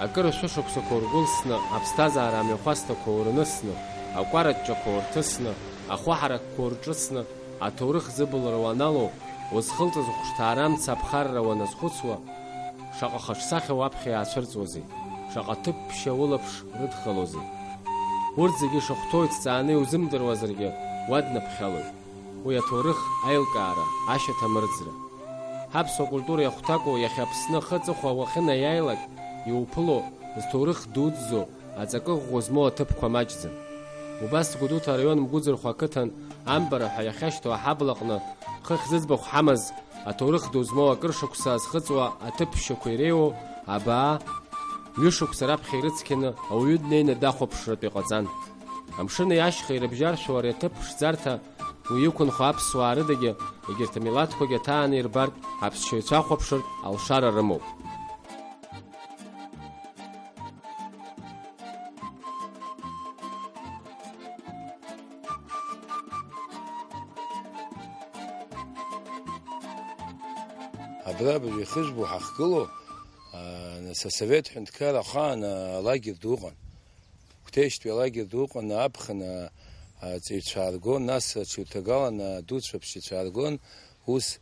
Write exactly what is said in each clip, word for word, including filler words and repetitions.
Акыр шәышықәсақәа ургәылсны, аԥсҭазаара амҩахәасҭақәа урнысны, акәараҷҷақәа урҭысны, ахәы ҳаракқәа урҿыцны, аҭоурых зыбылра уаналоу, узхылҵыз хәышҭаара амца аԥхарра уаназхәыцуа, шаҟа хаҿсахьа уаԥхьа иаацәырҵуазеи, шаҟа ҭыԥ ԥшьа улаԥш рыдхалозеи? Урҭ зегьы шахәҭоу иҭҵааны иузымдыруазаргьы, уаднаԥхьалоит. Уи аҭоурых аилкаара, ашьаҭа мырӡра. Ҳаԥсуа культура иахәҭаку иахьа Аԥсны ахы аҵыхәа уахьынаиааилак, иуԥыло, зҭоурых дуӡӡоу, аҵакы ӷәӷәа змоу аҭыԥқәа маҷӡам. Убас Гәдоуҭа араион Мгәыӡырхәа ақыҭан Амбара ҳәа иахьашьҭоу аҳаблаҟны хыхь зыӡбахә ҳамаз, аҭоурых ду змоу акыр шықәса азхыҵуа аҭыԥ ԥшьақәа иреиуоу абаа, ҩышықәса раԥхьа ирыцқьаны ауаҩы днеины дахәаԥшратәы иҟаҵан. Амшыни ашьхеи рыбжьаршәуа ари аҭыԥ ԥшӡарҭа, уи иқәынхо аԥсуаа рыдагьы, егьырҭ амилаҭқәагьы аҭааны ирбартә, аԥсшьаҩцәа ахәаԥшыртә алшара рымоуп. Абра абыржәы ихыжәбо ҳахгылоу, аа, нас асовет ҳәынҭқарра ахаан, аа, алагер ду ыҟан. Қәҭешьтәи алагер ду ыҟан, аԥхын, аа, аҵаҩцәа ааргон, нас аҽыҩҭагалан, аа, адуцәа аԥсшьацәа ааргон, ус.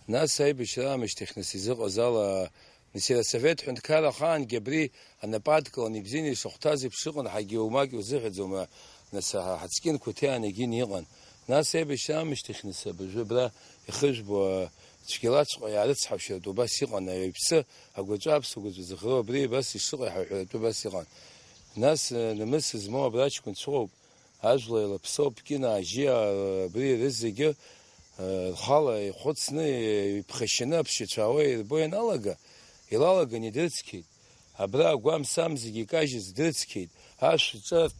Нас аибашьра аамышьҭахь, нас изыҟаз ала, нас иара асовет ҳәынҭқарра ахаангьы абри анапы адкыланы ибзианы ишахәҭаз еиԥш ыҟан, ҳагьы уамак иузыҳәаӡом, нас ҳа-, ҳацкьынқәа ҭиаанагьы иҟан. Нас аибашьра аамышьҭахь, нас абыржәы абра ихыжәбо, а, цәгьалаҵәҟьа иаарыцҳаушьартә убас иҟан, аҩԥсы агәаҵәа аԥсуа гәаҵәа зыӷроу абри абас ишыҟоу иҳаҳәаратәы убас иҟан. Нас, а, намыс змоу абра аҷкәынцәа ыҟоуп, ажәла еилаԥсоуп, Кьына, Ажьиа, а, абри рызегьы, а, рхала ихәыцны, иԥхашьаны аԥсшьацәа аауа ирбо ианалага, илалаган идырцқьеит. Абра агәам-сам зегьы икажьыз дрыцқьеит, ашә ҿар-,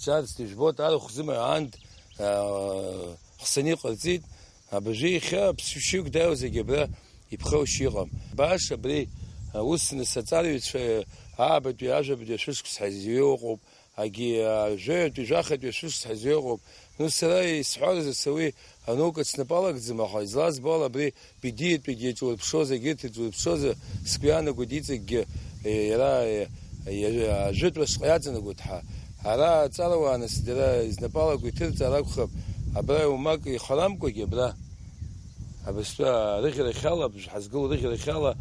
ҿарц дыжәбоит, арахә зымаҩ аанд, аа, хсаны иҟарҵеит, абыржәы иахьа ԥсшьҩык дааиуа зегьы абра иԥхоушьа иҟам. Баша абри, а, ус нас аҵарҩцәа аабатәи ажәабатәи ашәышықәс ҳазҩеиуа ыҟоуп, агьи, а, жәаҩатәи жәахатәи ашәышықәс ҳазҩеиуа ыҟоуп. Ну, сара исҳәарыз аса уи анаукаҿ снапы алагӡам, аха излазбо ала абри Бедиатәигьы иаҿурԥшуаз, егьырҭ ирҿурԥшуаз, сгәы иаанагоит иҵегьгьы, е, иара, е, е, ажәытәра шҟа иаҵанакуеит ҳәа. Ара аҵарауаа нас дара изнапы алаку иҭырҵаар акәхап, абра иумак ихарамкәагьы абра. Абыстәы арыӷьарахьала, абжа ҳазгылоу арыӷьарахьала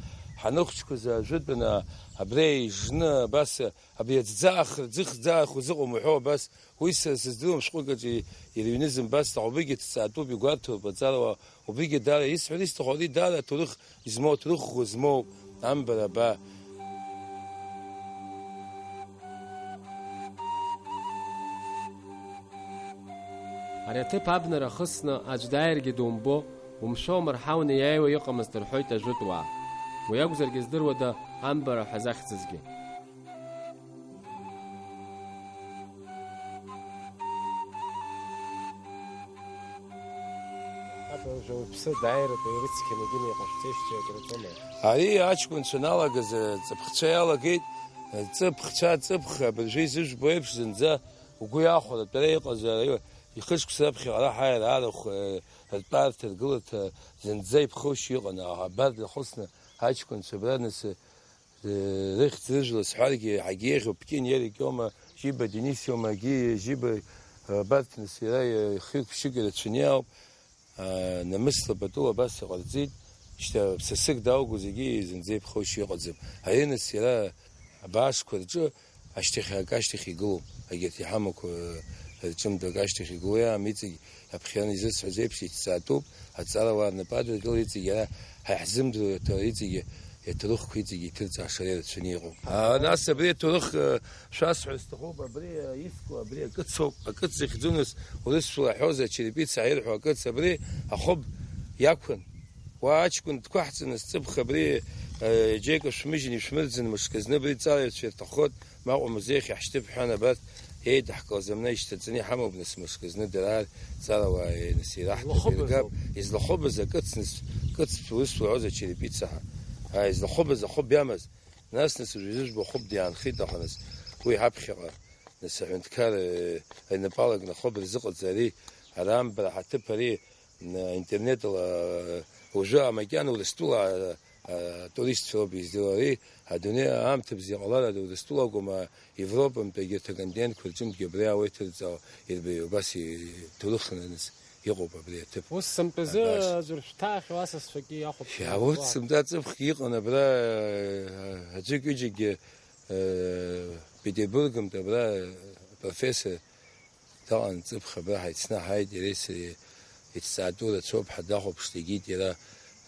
ҳаныхәыҷқәаз ажәытәаны абра ижны абас абри аӡӡаах, рӡыхӡаах узыҟам уҳәо абас, уи сара сыздыруам шәҟәык аҿы ирыҩны зымбацт, аха убригьы ҭҵаатәуп, игәарҭоуп аҵарауаа, убригьы даара исҳәар исҭаху, ари даара аҭоурых измоу, аҭоурых ӷәӷәа змоу, амбара аба. Ари аҭыԥ абнара ахысны аӡә дааиргьы думбо, умшәа умырҳауны иааиуа иҟамызт рҳәоит ажәытәуаа. Уи акәзаргьы здыруада амбара ҳәа захьӡызгьы? Абыржәы уԥсы дааиратәы ирыцқьаны егьыми иҟашәҵеижьҭеи акрыҵома? Ари аҷкәынцәа налагаз, ҵыԥхцәа иалагеит, ҵыԥхцәа, ҵыԥх, абыржәы изыжәбо еиԥш, зынӡа угәы иахәар, атәара иҟазар, ихышықәса раԥхьаҟа ара ҳаиара арахә, ртәарҭа, ргыларҭа зынӡа иԥхоушьа иҟан, абар дырхысны аҷкәынцәа абра, нас, Рыхьӡ-рыжәла сҳәаргьы, ҳагьеиӷьуп, Ԥкин Ерик иоума, Жьиба Денис иоума, Гиа Жьиба, абарҭ нас иара хҩык-ԥшьҩык ирацәаны иаауп, аа, намысла пату абас иҟарҵеит, шьҭа сасык дауго зегьы зынӡа иԥхоушьа иҟаӡам. Ари нас иара абаашқәа рҿы ашьҭахь акы ашьҭахь игылоуп, егьырҭ иҳамақәа рҿынтә акы ашьҭахь игылоу иаам, иҵегь Аԥхьан изысҳәаз еиԥш, иҭҵаатәуп, аҵарауаа рнапы адыркылеит, иҵегь ара ҳа иаҳзымдыруа аҭ-, иҵегьы аҭоурыхқәа иҵегьы иҭырҵаашара ирацәаны иҟоуп. А, нас абри аҭоурых, э, шәасҳәар сҭахуп, абри, э, иску, абри акыцоуп, акыц захьӡу нас урысшәала иаҳәозар, ачерепица ҳәа ирҳәо акыц, абри ахәыб иақәын. Уа аҷкәын дқәаҳҵаны сҵыԥх абри, э, џьеика шәмыжьын, ишәмырӡын, мышкы зны абри ҵарҩцәа ирҭаххоит, Маҟа музеихь иаҳшьҭыԥ ҳәа, абарҭ еидаҳкылаз амна ишьҭаҵаны иҳамоуп, нас, мышкы зны дара ҵарауаа, нас, ираҳҭап, Излахәыбыз иргап, ауп. Излахәыбыз акыц, нас, кыц, ус уҳәозар, черепица ҳәа. А, излахәыбыз ахәыб иамаз. Нас, нас, уажә изыжәбо ахәыб диаанхеит, аха, нас, уи ҳаԥхьаҟа, нас, аҳәынҭқар, э, инапы алакны ахәыб рзыҟаҵа ари, ара амбара ҳаҭыԥ ари, н-, интернетала, э, уажәы макьана Урыстәыла, э, Атуристцәа роуп издыруа ари, адунеи аамҭа бзиа ҟалар ада Урыстәыла акәым, а, Европантәи егьырҭ аконтинентқәа рҿынтәгьы абри ауеит ирҵаау, ирбеи, убас иҭоурыхла иҟоуп абри аҭыԥ. Ус сынтәазы абас. Аӡәыр шәҭаахьоу асасцәагьы иахәаԥшуа. Иа, урҭ сынтәа ҵыԥхк иҟан абра, а, аӡәык-ҩыџьагьы, а, Петербургымтә абра профессор Даҟан ҵыԥх абра ҳаицны ҳааит, иареи сареи иҭҵаатәу рацәоуп ҳәа дахәаԥшт, егьит иара,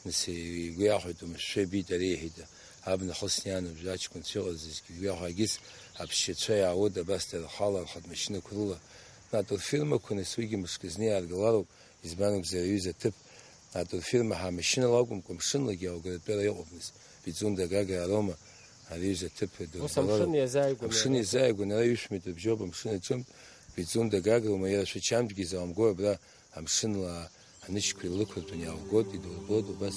нас игәы иахәеит, уамашәа ибеит, ари иҳәеит, абна хысны иаанбжьо аҷкәынцәа ыҟаз зегьы игәы иахәа, егьыс аԥсшьацәа иаауеит абас дара рхала рхатә машьынақәа рыла, натурфирмақәа, нас уигьы мышкы зны иааргалароуп, избан акәзар, аҩыза аҭыԥ, натурфирма ҳәа амашьынала акәымкәа, амшынлагьы иааугаратәы ара иҟоуп, нас, Пицунда Гагра Арома, ари аҩыза аҭыԥ. Ус дырбалароуп. Амшын иазааигәаны Амшын иазааигәаны ара ҩышә метр бжьоуп амшын аҿынтә, Пицунда Гагрома, иара Шәачамчгьы изаумго абра амшынла анышьқәа илықәыртәаны иааугоит, идурбоит убас.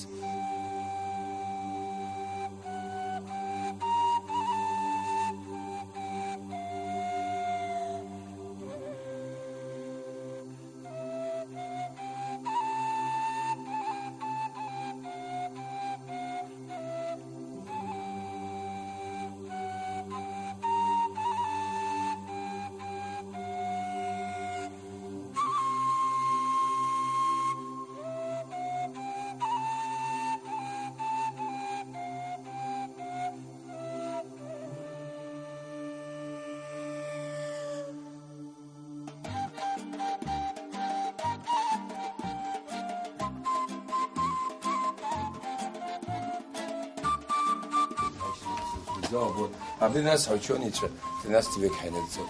Абри нас ҳаученицәа тринадцатый век ҳаинагӡоуп.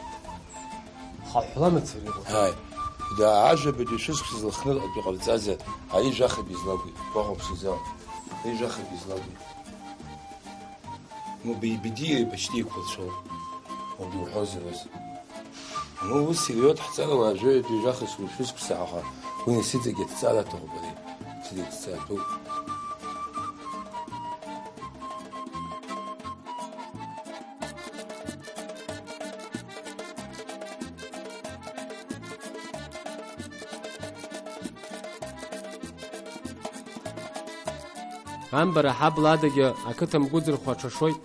Хаҳәла мацара иҟоуп. Ҳаи. Да, ажәабатәи шәызқәсыз лыхнырҟьатәи ҟарҵазар, ари жәахатәи излагәи, гәахәаԥшӡа. Ари жәахатәи излагәи. Ну, бибидиа почти еиқәлацәоуп. Угәы уҳәозар ус. Ну, ус ириот ҳҵарауаа жәаҩатәи жәахыс уи шәызқәса ҳаха, уи нас иҵегь аҭҵаара аҭахуп ари. Иҵегь аҭҵаатәуп. Амбара ҳабла адагьы ақыҭа Мгәыӡырхәа аҽашоит,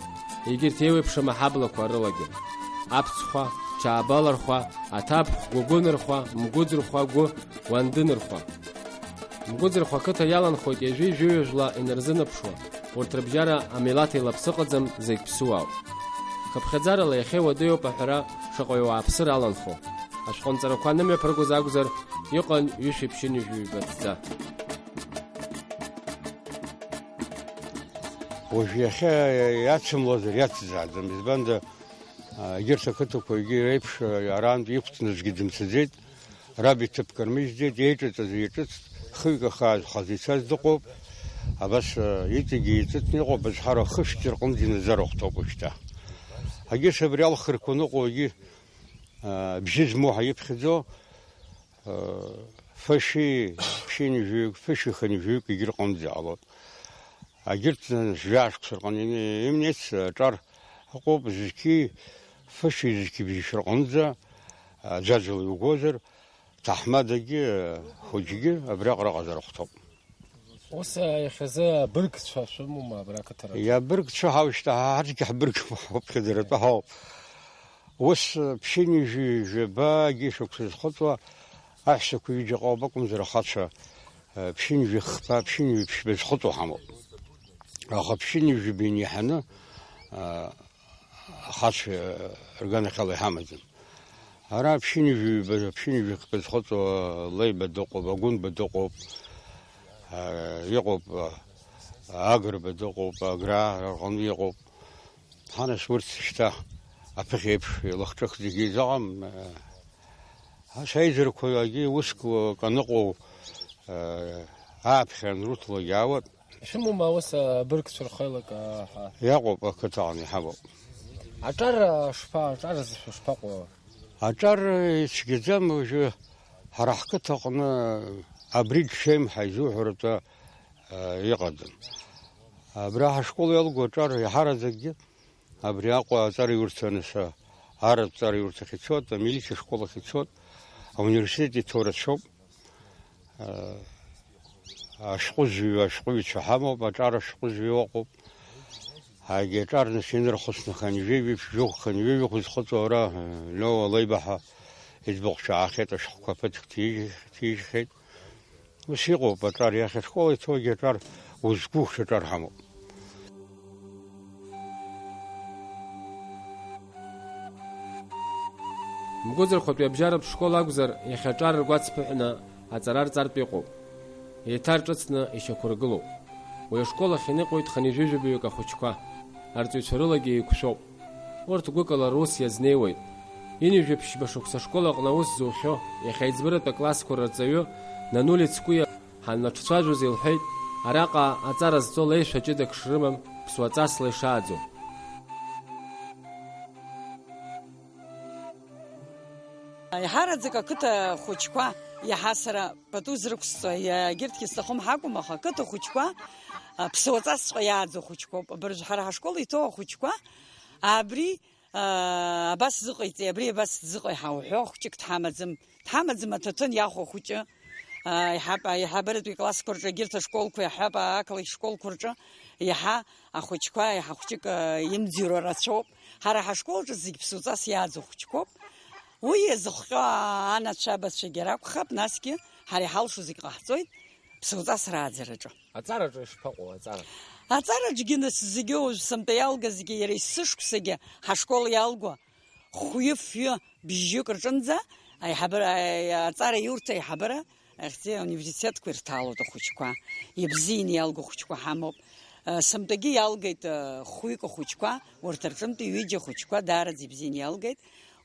егьырҭ еиуеиԥшым аҳаблақәа рылагьы. Аԥцхәа, Чаабалархәа, Аҭаԥхә, Гәыгәынырхәа, Мгәыӡырхәа, Гәы, Уандынырхәа. Мгәыӡырхәа ақыҭа иаланхоит ҩажәи жәаҩа жәла инарзынаԥшуа, урҭ рыбжьара амилаҭ еилаԥсы ыҟаӡам, зегь ԥсуаауп. Хыԥхьаӡарала иахьа иуадаҩуп аҳәара шаҟаҩ ауааԥсыра аланхо. Ашәҟәынҵарақәа анымҩаԥыргоз акәзар, иҟан ҩышәи ԥшьынҩажәи ҩба ҭӡа. Уажә иахьа иацымлозар иацзааӡам, избанда, а, егьырҭ ақыҭақәа егьи реиԥш, а, арантә иқәҵны аӡәгьы дымцаӡеит, раб иҭыԥ кармыжьӡеит, еиҿыҵыз иаҿыҵт, хҩык ахаазхаз ицаз дыҟоуп, абас, а, иҵегьы иҵыҵны иҟоуп, азҳара хышәҭ рҟынӡа инаӡарахәҭоуп уажәшьҭа. Егьыс абри алхырқәа ныҟәо егьи, а, бжьы змоу ҳәа иԥхьаӡо, Фыши ԥшьынҩажәаҩык, фыши хынҩажәаҩык егьырҭ рҟынӡа иҟалоит. Егьырҭ жәа-шықәса рҟны имнеиц аҿар ыҟоуп, зқьи фыши зқьи бжьышә рҟынӡа, ӡәаӡәала иугозар, ҭаҳмадагьы, хәыҷгьы абриаҟара ыҟазар ахәҭоуп. Ус, а, иахьазы абыргцәа шәымоума абра ақыҭараҿы? Иабыргцәа ҳауишьҭа, ҳарҭгьы ҳбыргуп, ҳаԥхьаӡаратәы ҳауп. Ус, а, ԥшьынҩажәи жәабагьы шықәса зхыҵуа аҳәсақәа ҩыџьа ҟоуп акәымзар, ахацәа, а, ԥшьынҩажәи хԥа, ԥшьынҩажәи ԥшьба зхыҵуа ҳамоуп. Аха ԥшьынҩажәи быҩн иаҳаны, а, ахацәа рганахьала иҳамаӡам. Ара ԥшьынҩажәи ҩба, ԥшьынҩажәи хԥа зхыҵуа Леиба дыҟоуп, Агәынба дыҟоуп, а, иҟоуп, а, Агрба дыҟоуп, Агра рҟны иҟоуп. Ҳанас урҭ шьҭа аԥыхьа еиԥш еилахҿыхӡагьы изыҟам, а, ас аизарқәагьы уск аныҟоу, а, ааԥхьара анруҭалак иаауеит. Ишәымоума ус абыргцәа рхеилак, а, ҳәа? Иаҟоуп, ақыҭаҟны иҳамоуп. Аҿар, а, шԥа-, аҿар зышәа шԥаҟоу? Аҿар ицәгьаӡам уажәы, ҳара ҳқыҭаҟны абри џьшьеимҳа изуҳәаратәы, а, иҟаӡам. Абра ҳашкол иалгоу аҿар иаҳараӡакгьы абри Аҟәа аҵара иурҭаны са, аратә ҵара иурҭахь ицоит, амилициа школ ахь ицоит, ауниверситет иҭоу рацәоуп. Ашәҟәы зҩуа ашәҟәыҩҩцәа ҳамоуп, аҿар ашәҟәы зҩуа ыҟоуп. Егьи аҿар нас инархәыцны хынҩажәи жәиԥшь, жәохә, хынҩажәи жәохә изхыҵуа ара, Леуа Леибаҳа иӡбахә ҿаахеит, ашәҟәқәа ԥыҭк ҭижь-, ҭижьхьеит. Ус иҟоуп аҿар, иахьа ашкол иҭоугьы аҿар, узқәухша аҿар ҳамоуп. Мгәыӡырхәатәи абжьаратә школ акәзар, иахьа аҿар ргәаҵԥыҳәны аҵара рҵартә иҟоуп. Еиҭарҿыцны ишьақәыргылоуп. Уи ашкол ахь иныҟәоит хынҩажәижәабаҩык ахәыҷқәа, арҵаҩцәа рылагьы еиқәшәоуп. Урҭ гәыкала рус иазнеиуеит. Ҩынҩажәи ԥшьба шықәса ашкол аҟны аус зухьоу, иахьа аиҵбыратә аклассқәа рырҵаҩы Нанули Цкәиа ҳанлаҿцәажәоз илҳәеит, араҟа аҵара зҵо леишәа ҷыдак шрымам, ԥсуаҵасла ишааӡо. Еиҳараӡак ақыҭа хәыҷқәа, иаҳа сара пату зрықәсҵо, егьырҭгьы сҭахым ҳакәым, аха ақыҭа хәыҷқәа, а, ԥсуаҵасҵәҟьа иааӡо хәыҷқәоуп. Абыржә ҳара ҳашкол иҭоу ахәыҷқәа, абри, а, абас зыҟаиҵеи, абри абас дзыҟаи ҳәа уҳәо, хәҷык дҳамаӡам. Дҳамаӡам аҭаҭын иахәо ахәыҷы. А, иаҳаб-, аиҳабыратәи классқәа рҿы, егьырҭ ашколқәа иаҳҳәап, ақалақь школқәа рҿы иаҳа ахәыҷқәа, иаҳа хәҷык, а, имӡырҩуа рацәоуп. Ҳара ҳашкол аҿы зегь ԥсуаҵас иааӡо хәыҷқәоуп. Уи иазыхҟьо анацәа абацәагьы ракәхап, насгьы ҳара иҳалшо зегь ҟаҳҵоит, ԥсуаҵас рааӡараҿы. Аҵараҿы ишԥаҟоу, аҵара? Аҵараҿгьы нас зегьы уажә сынтәа иалгазгьы, иара есышықәсагьы ҳашкол иалго, хәҩы-фҩы бжьҩык рҿынӡа аиҳабыра, аи-, аҵара иурҭа аиҳабыра ахьӡи ауниверситетқәа ирҭалоит ахәыҷқәа, ибзианы иалго ахәыҷқәа ҳамоуп. Сынтәагьы иалгеит, хәҩык ахәыҷқәа, урҭ рҿынтә ҩыџьа ахәыҷқәа даараӡа ибзианы иалгеит.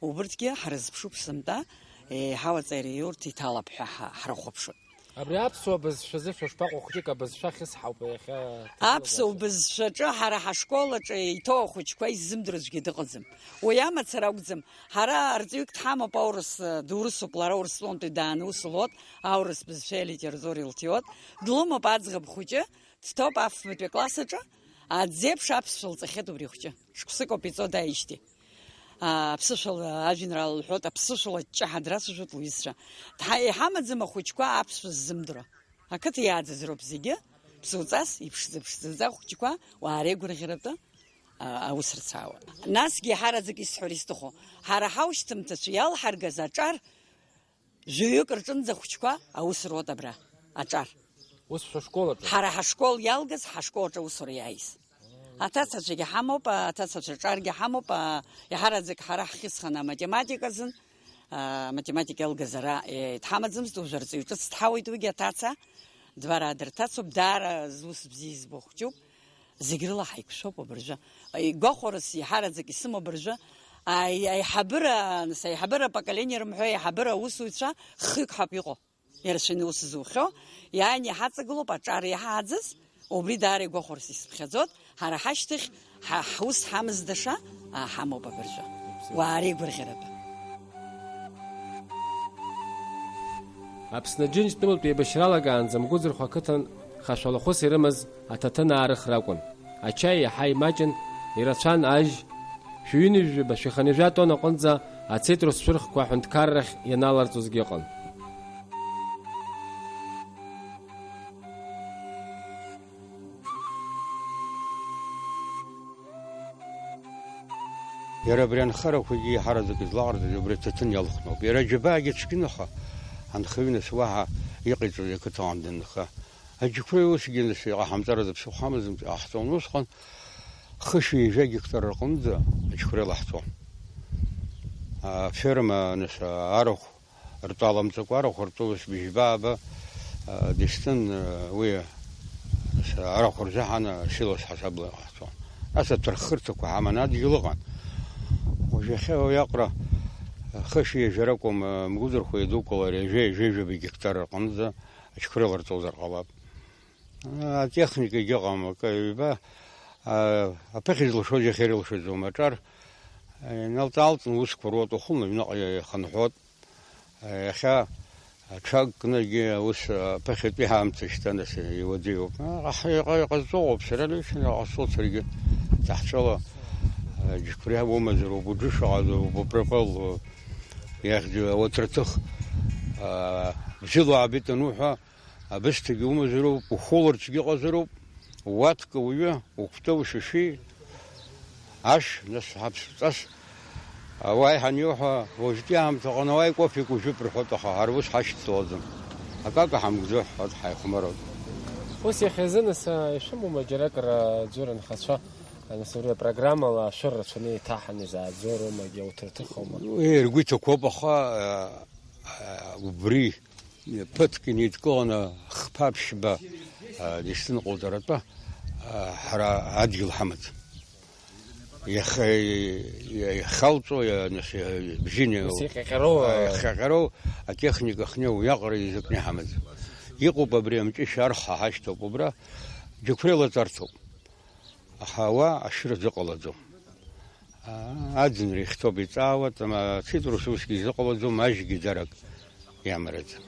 Убырҭгьы ҳрызԥшуп сынтәа, еиҳау аҵара иурҭа иҭалап ҳәа ҳа-, ҳрыхәаԥшуеит. Абри аԥсуа бызшәазы шәышԥаҟоу, хәҷык абызшәа ахьысҳауп иахьа. Аԥсуа бызшәаҿы ҳара ҳашкол аҿы иҭоу ахәыҷқәа иззымдыруа аӡәгьы дыҟаӡам. Уи амацара акәӡам. Ҳара арҵаҩык дҳамоуп, аурыс, дурысуп, лара Урыстәылантәи дааны ус луоуп, аурыс бызшәеи алитературеи лҭиуеит. Длымоуп аӡӷаб хәыҷы, дҭоуп афбатәи акласс аҿы, аӡеиԥш аԥсшәа лҵахьеит убри ахәҷы. Шықәсык ауп иҵо дааижьҭеи. Аԥсышәала ажәеинраала лҳәоит, аԥсышәала ҷҷаҳа драцәажәоит лҩызцәа. Дҳа-, иҳамаӡам ахәыҷқәа аԥсшәа ззымдыруа. Ақыҭа иааӡаз роуп зегьы, ԥсуаҵас, иԥшӡа-ԥшӡаӡа ахәыҷқәа уаареигәырӷьаратәы, а, аус рцаауа. Насгьы иаҳараӡак исҳәар исҭаху, ҳара ҳаушьҭымҭацәа иалҳаргаз аҿар, жәаҩык рҿынӡа ахәыҷқәа аус руеит абра, аҿар. Ус шәышкол аҿы? Ҳара ҳашкол иалгаз, ҳашкол аҿы аусура иааиз. Аҭацацәагьы ҳамоуп, аҭацацәа аҿаргьы ҳамоуп, а, иаҳараӡак ҳара ҳхьысхана аматематика азын, а, аматематика иалгазара, е, дҳамаӡамызт, уажә арҵаҩ ҿыц дҳауеит уигьы аҭаца, Двара дырҭацоуп, даара зус бзиа избо хәҷуп, зегь рыла ҳаиқәшәоуп абыржәы. Игәахәарас иаҳараӡак исымоу абыржәы, аи-, аиҳабыра, нас аиҳабыра апоколение рымҳәо, аиҳабыра аусуҩцәа хҩык ҳауп иҟоу. Ирацәаҩны аус зухьоу, иааины иҳаҵагылоуп аҿар иаҳааӡаз, убри даара игәахәарас исыԥхьаӡоит, ҳара ҳашьҭахь ҳа-, ҳус ҳамаздаша, а, ҳамоуп абыржәы. Уаа реигәырӷьаратәы. Аԥсны Џьынџьтәылатә еибашьра алагаанӡа Мгәыӡырхәа ақыҭан хашәалахәыс ирымаз аҭаҭын аарыхра акәын. Ачаи иаҳа имаҷын, ирацәан ажь, шәҩынҩажәаба, шәиханҩажәа тонна аҟынӡа ацитрус шәырхқәа аҳәынҭқаррахь ианаларҵозгьы ыҟан. Иара абри анхарақәагьы иаҳараӡак излаҟарҵаз убри аҭаҭын иалхны ауп. Иара аџьабаагьы цәгьан, аха анхаҩы нас уаҳа иҟаиҵоз ақыҭан данынха. Аџьықәреи усгьы нас иҟаҳамҵарыз аԥсыхәа амаӡамҵ иҟаҳҵон. Усҟан хышәи ҩажәа гектар рҟынӡа аџьықәреи лаҳҵон. Аферма нас арахә ртәы аламҵакәа, арахә ртәы ус быжьба-ааба, а, дыстәын, а, уи, а, арахә рзыҳәан, а, силос ҳасабла иҟаҳҵон. Нас аҭырхырҭақәа ҳаман адгьыл ыҟан. Уажә иахьа уи аҟара, а, хышәи ҩажәа ракәым, а, Мгәыӡырхәа идукылар, ҩажәа, ҩажәа-ҩажәаба гектар рҟынӡа аџьқәреи ларҵозар ҟалап. А, атехникагьы ыҟам, акы ҩба, а, аԥыхьа изылшоз иахьа ирылшаӡом. Аҿар, а, иналҵаалҵын, усқәа руат, уахынла аҩныҟа ихынҳәуат. Иахьа аҽак кныгьы аус аԥыхьатәи ҳамҭа шьҭа нас иуадаҩуп. Аха иҟа-, иҟазҵо ыҟоуп, сара лично иҟасҵоит саргьы. Ҭаҳҿала, а, џьықәреи умазароуп, уџышаҟазоуп, упропал, иахьӡу ауаҭраҭых, а, бзиала уаабеит ануҳәа, Абысҭагьы умазароуп, ухәыларцгьы ыҟазароуп, уаҭка уҩы, укәты ушәышәи, ашә, нас, ҳаԥсҵас, ауаа иҳаниоуҳәа, уажәтәи аамҭаҟны ауаа икофе икужәып рҳәоит, аха ҳара ус ҳашьҭалаӡом. Акака ҳамгӡо ҳәа ҳаихәмаруан. Ус иахьазы, нас, ишәымоума џьаракыр аӡәыр анхацәа, нас, абри апрограммала ашәыр рацәаны еиҭаҳаны изааӡо роумагьы ауҭарҭыхоума? Уи ргәы иҭақәоуп, аха, а, а, убри ԥыҭк инеидкыланы хԥа ԥшьба, а, дышьҭынаҟауҵаратәы, а, ҳара адгьыл ҳамаӡам. Иаха-, иа-, иахьалҵуа, иа-, нас, иа-, бжьыни-, Ус иҟьаҟьароу, а, а, иҟьаҟьароу атехника хнеу уиаҟара изакәны иҳамаӡам. Иҟоуп абри амҿышә арха ҳашьҭоуп убра, џьықәреи лаҵарҭоуп. Аха ауаа ашәыра зыҟалаӡом. Аа, аӡынра ихьҭоуп, иҵаауа, ацитрус усгьы изыҟалаӡом, ажьгьы дарак иамараӡам.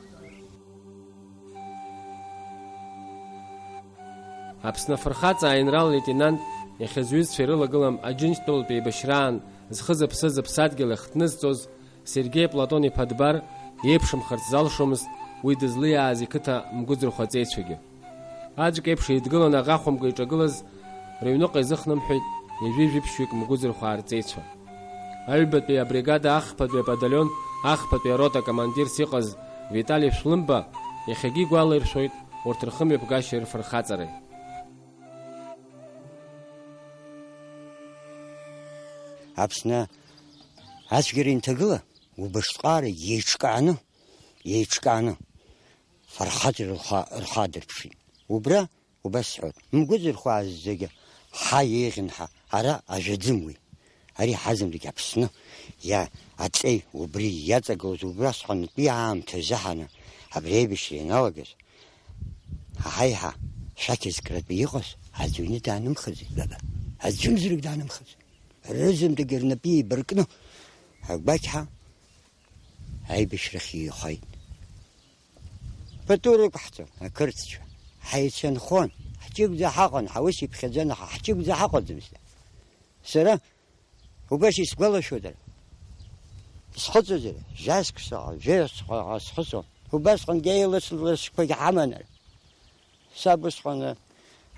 Аԥсны афырхаҵа аинрал леитенант, иахьа зҩызцәа ирылагылам Аџьынџьтәылатә еибашьраан зхы зыԥсы зыԥсадгьыл ахь днызҵоз Сергеи Платон-иԥа Дбар иеиԥшымхарц залшомызт уи дызлиааз иқыҭа Мгәыӡырхәа аҵеицәагьы. Аӡәк еиԥш еидгыланы аӷа хәымга иҿагылаз рыҩныҟа изыхнымҳәит ҩажәи жәиԥшьҩык Мгәыӡырхәаа рҵеицәа. Аҩбатәи абригада ахԥатәи абаталион ахԥатәи арота командирс иҟаз Витали Шәлымба иахьагьы игәалаиршәоит урҭ рхымҩаԥгашьеи рфырхаҵареи. Аԥсны ацәгьара инҭагыла, убасҟара иеиҿкааны, иеиҿкааны, фырхаҵара рхы, рхы аадырԥшит. Убра, убас сҳәоит, Мгәыӡырхәаа зегьы ҳа еиӷьын ҳәа, ара ажәаӡым уи. Ари ҳазымдагь Аԥсны иа-, аҵеи убри иаҵагылоз убасҟантәи аамҭа азыҳәаны абри аибашьра ианалагаз, ҳаҳаиҳа шәақь зкратәы иҟаз аӡә ҩны даанымхаӡеит, баба, аӡәымзарак даанымхаӡеит. Рызынтәык рнапы еибаркны, агәақьҳәа аибашьрахь иҩхеит. Пату рықәҳҵон ақырҭцәа. Ҳаицәынхон, ҳҷыгәӡа ҳаҟан, ҳа ус иԥхьаӡан, аха ҳҷыгәӡа ҳаҟаӡамызт. Сара убас исгәалашәоит, схыҵәозар, жәа-шықәсаҟа, жәаҩа-шықәсаҟа схыҵуан. Убасҟангьы еилыслашқәагь ҳаман. Саб усҟан,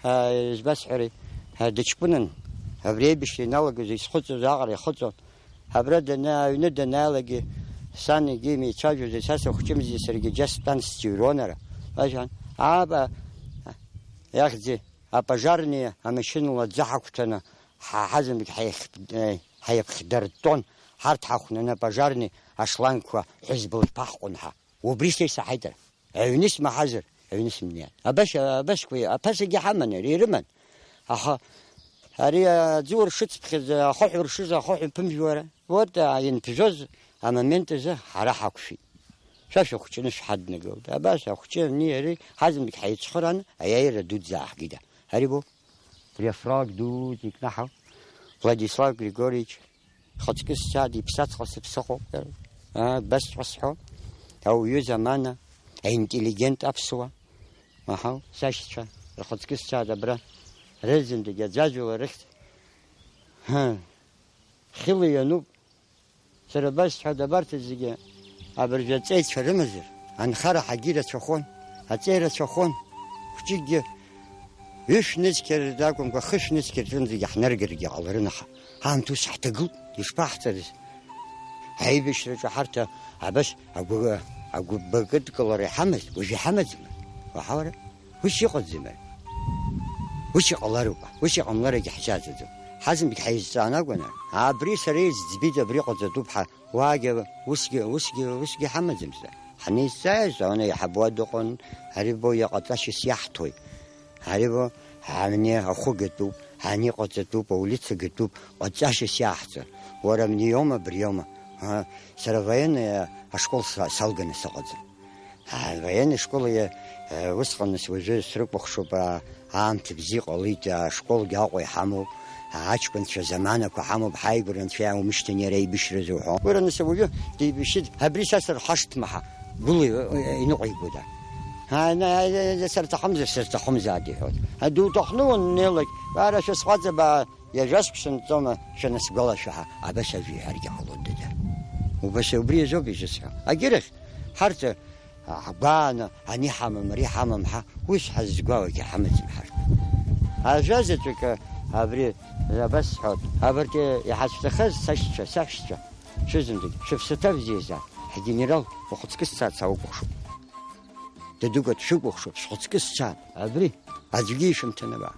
а, избасҳәари, а, дыҷкәынан, абри аибашьра иналагаз исхыҵыз аҟара ихыҵуан. Абра дана-, аҩны данааилагьы, сан егьи имеицәажәоз, са сыхәҷымзи саргьы џьа стәан, сыҩрон ара. Ажәан, аба, иахьӡи, апожарни амашьынала аӡы ҳақәҭәаны, ҳа-, ҳазынтәык ҳаихп-, ҳаиԥхьдыртәон, ҳарҭ ҳахәнаны апожарни ашлангқәа ҳәызба лҭәа ҳҟәын ҳәа. Убри са исаҳаит ара. Аҩны смаҳазар, аҩны сымнеит. Абас, абасқәа аԥасагьы ҳаман, ари ирыман. Аха ари аӡы уршыцԥхьаӡа, ахаҳә уршыз, ахаҳә ԥымжәо ара. Вот, а, ианԥжәоз амомент азы ҳара ҳақәшәеит. Шәа шәыхәҷаны шәҳаднагылт. Абас ахәҷы ани ари ҳазынтәык ҳаицхырааны аиааира дуӡӡа ааҳгеит. Ари бо. Абри афраг дуӡӡа икнаҳау Владислав Григорьевич, рхаҵкы сцааит, иԥсаҵәҟьа сыԥсыхәоуп, аа, басҵәҟьа сҳәо, ауаҩы замана, аинтеллигент аԥсуа, аҳау, сашьцәа, рхаҵкы сцааит абра, рызынтәык аӡәаӡәала рыхьӡ, ҳы, хьыла иануп, сара басҳәоит, абарҭ зегьы абыржәы аҵеицәа рымазар, анхара ҳагьы ирацәахон, аҵеи рацәахон, хәҷыкгьы ҩышә нызқьыр акәымкәа, хышә нызқьыр рҿынӡагьы ҳнаргаргьы ҟаларын, аха аамҭа ус ҳҭагылт, ишԥаҳҵарыз? Аибашьраҿы ҳарҭ абас агәы-, агәыббакыдкылара иҳамазт, уажә иҳамаӡама? Уаҳауара? Ус иҟаӡами? Ус иҟалароуп, ус иҟамларагьы ҳзааӡаӡом. Ҳазынтәык ҳаизҵаан акәны, абри сара изӡбеит, абри ҟаҵатәуп ҳәа, уаагьы, усгьы, усгьы, усгьы ҳамаӡамзар. Ҳанеизҵаа, зауна иаҳабуа дыҟан, ари бо иҟаҵашьас иаҳҭои? Ари бо, ани ахәы гатәуп, ани ҟаҵатәуп, аулица гатәуп, ҟаҵашьас иаҳҵар. Уара абниоума, абриоума? А, сара военный ашкол са-, салганы сыҟаӡам. Военный школ, э, усҟан, нас, уажәы срыкәыхшоуп, а, аамҭа бзиа ҟалеит, ашколгьы Аҟәа иҳамоуп, аҷкәынцәа заманақәа ҳамоуп, ҳааигәара анцәа иааумышьҭын иара аибашьразы уҳәон. Уара, нас, ауаҩы дибашьит, абри са сырхашҭма ҳа, гәыла, э, иныҟәигода? А, на, э, э, сырҭахымзар, сырҭахымзааит иҳәоит. А, дуҭахны уаннеилак, ара шәысҟәаҵ, абаа, иажәаск шәынҵәома, шәанысгәалашәа ҳәа, абас ажәа иҳәаргьы ҟалон, дада. Убас, убри азоуп изысҳәо. Агьырахь, ҳарҭ, Ҳгәааны ани ҳамам, ари ҳамам ҳәа, ус ҳаззгәаауагьы ҳамаӡам ҳарҭ. Ажәа заҵәык абри абас сҳәоит, абарҭ иҳацәцахаз сашьцәа, саҳәшьцәа, шәызынтәык, шәыԥсаҭа бзиазаап, ҳгенерал, ухаҵкы сцаарц аукәыхшоуп. Дадуга дшыкәыхшоуп, шәхаҵкы сцаар, абри, аӡәгьы ишәымҭан абаа.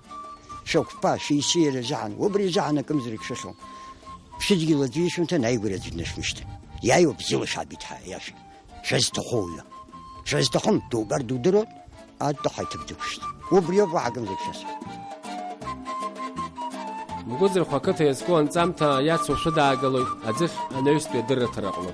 Шәықәԥа, шәеициара азыҳәан, убри азыҳәан акымзарак шәыхьуам. Шәыдгьыл аӡәы ишәымҭан, аигәара аӡәы днашәмышьҭын. Иааиуа бзиала шәабиҭ ҳәа иашәа. Шәызҭаху уаҩы. Шәызҭахым, дубар дудыруан, атәы ҳаиҭыбдықәшьт. Убриоуп уаҳа акымзарак шәасҳәо. Мгәыӡырхә ақыҭа иазку анҵамҭа иацу шәыдаагалоит аӡыхь анаҩстәи адырраҭараҟны.